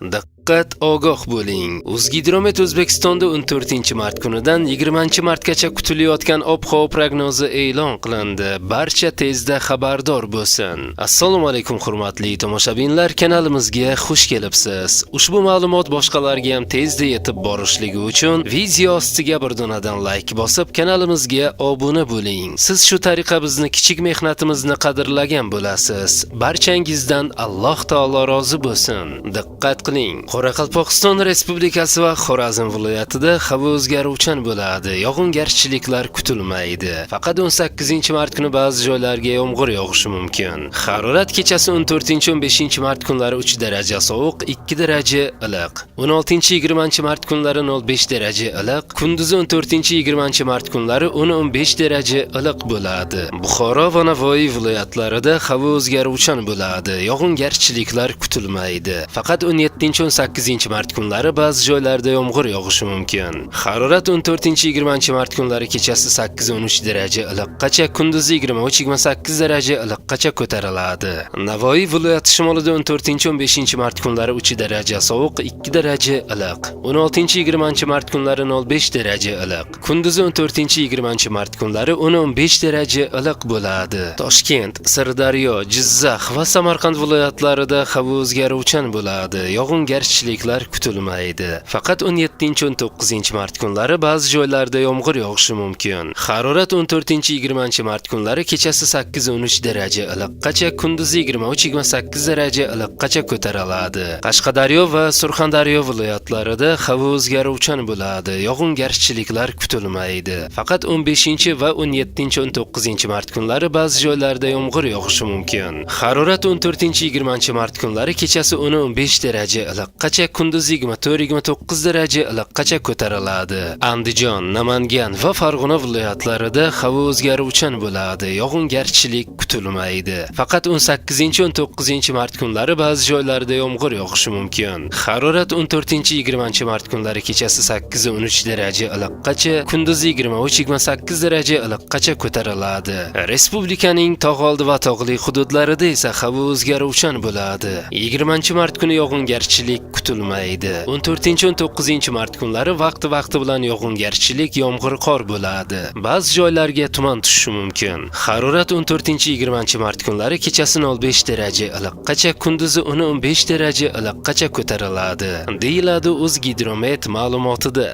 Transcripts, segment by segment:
Diqqat, ogoh bo'ling! O'zgidromet O'zbekistonda 14-mart kunidan 20-martgacha kutilayotgan ob-havo prognozi e'lon qilindi. Barcha tezda xabardor bo'lsin. Assalomu alaykum, hurmatli tomoshabinlar, kanalimizga xush kelibsiz. Ushbu ma'lumot boshqalarga ham tezda yetib borishligi uchun video ostiga bir donadan like bosib, kanalimizga obuna bo'ling. Siz shu tariqa bizni kichik mehnatimizni qadrlagan bo'lasiz. Barchangizdan Alloh taolo rozi bo'lsin. Diqqat qiling. Qoraqalpog'iston Respublikasi va Xorazm viloyatida havo o'zgaruvchan bo'ladi. Yog'ingarchiliklar kutilmaydi. Faqat 18-mart kuni ba'zi joylarga yomg'ir yog'ishi mumkin. Harorat kechasi 14-15 mart kunlari 3 daraja sovuq, 2 daraja iliq. 16-20 mart kunlari 0,5 daraja iliq, kunduzi 14-20 mart kunlari 10-15 daraja iliq bo'ladi. Buxoro va Navoiy viloyatlarida havo o'zgaruvchan bo'ladi. Yog'ingarchiliklar kutilmaydi. Faqat 17-18 mart kunlari ba'zi joylarda yomg'ir yog'ishi mumkin. Harorat 14-20 mart kunlari kechasi 8-13 daraja iliqqacha, kunduzi 23-28 daraja iliqqacha ko'tariladi. Navoiy viloyati shimolida 14-15 mart kunlari 3 daraja sovuq, 2 daraja iliq. 16-20 mart kunlari 0,5 daraja iliq. Kunduzi 14-20 mart kunlari 10-15 daraja iliq bo'ladi. Toshkent, Sirdaryo, Jizzax va Samarqand viloyatlarida havo o'zgaruvchan bo'ladi. Yog'ingarchiliklar kutilmaydi. Faqat 17-19 mart kunlari ba'zi joylarda yomg'ir yog'ishi mumkin. Harorat 14-20 mart kunlari kechasi 8-13 daraja iliqqacha, kunduzi 23-28 daraja iliqqacha ko'tariladi. Qashqadaryo va Surxondaryo viloyatlarida havo o'zgaruvchan bo'ladi. Yog'ingarchiliklar kutilmaydi. Faqat 15 va 17-19 mart kunlari ba'zi joylarda yomg'ir yog'ishi mumkin. Harorat 14-20 mart kunlari kechasi 10-15 daraja iliqqacha, kunduzi 24-29 daraja iliqqacha ko'tariladi. Andijon, Namangan va Farg'ona viloyatlarida havo o'zgaruvchan bo'ladi. Yog'ingarchilik kutilmaydi. Faqat 18-19 mart kunlari ba'zi joylarda yomg'ir yog'ishi mumkin. Harorat 14-20 mart kunlari kechasi 8-13 daraja iliqqacha, kunduzi 23-28 daraja iliqqacha ko'tariladi. Respublikaning tog' oldi va tog'li hududlarida esa havo o'zgaruvchan bo'ladi. 20-mart kuni yog'ingarchilik kutilmaydi. 14-19 mart kunlari vaqti-vaqti bilan yog'ingarchilik, yomg'ir, qor bo'ladi. Ba'zi joylarga tuman tushishi mumkin. Harorat 14-20 mart kunlari kechasi 0,5 daraja iliqqacha, kunduzi 10-15 daraja iliqqacha ko'tariladi, deyiladi O'zgidromet ma'lumotida.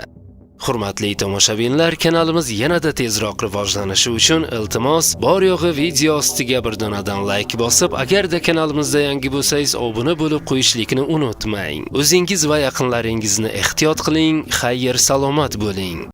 Hurmatli tomoshabinlar, kanalimiz yanada tezroq rivojlanishi uchun iltimos, bor yo'g'i video ostiga bir donadan like bosib, agarda kanalimizda yangi bo'lsangiz, obuna bo'lib qo'yishlikni unutmang. O'zingiz va yaqinlaringizni ehtiyot qiling, xayr salomat bo'ling.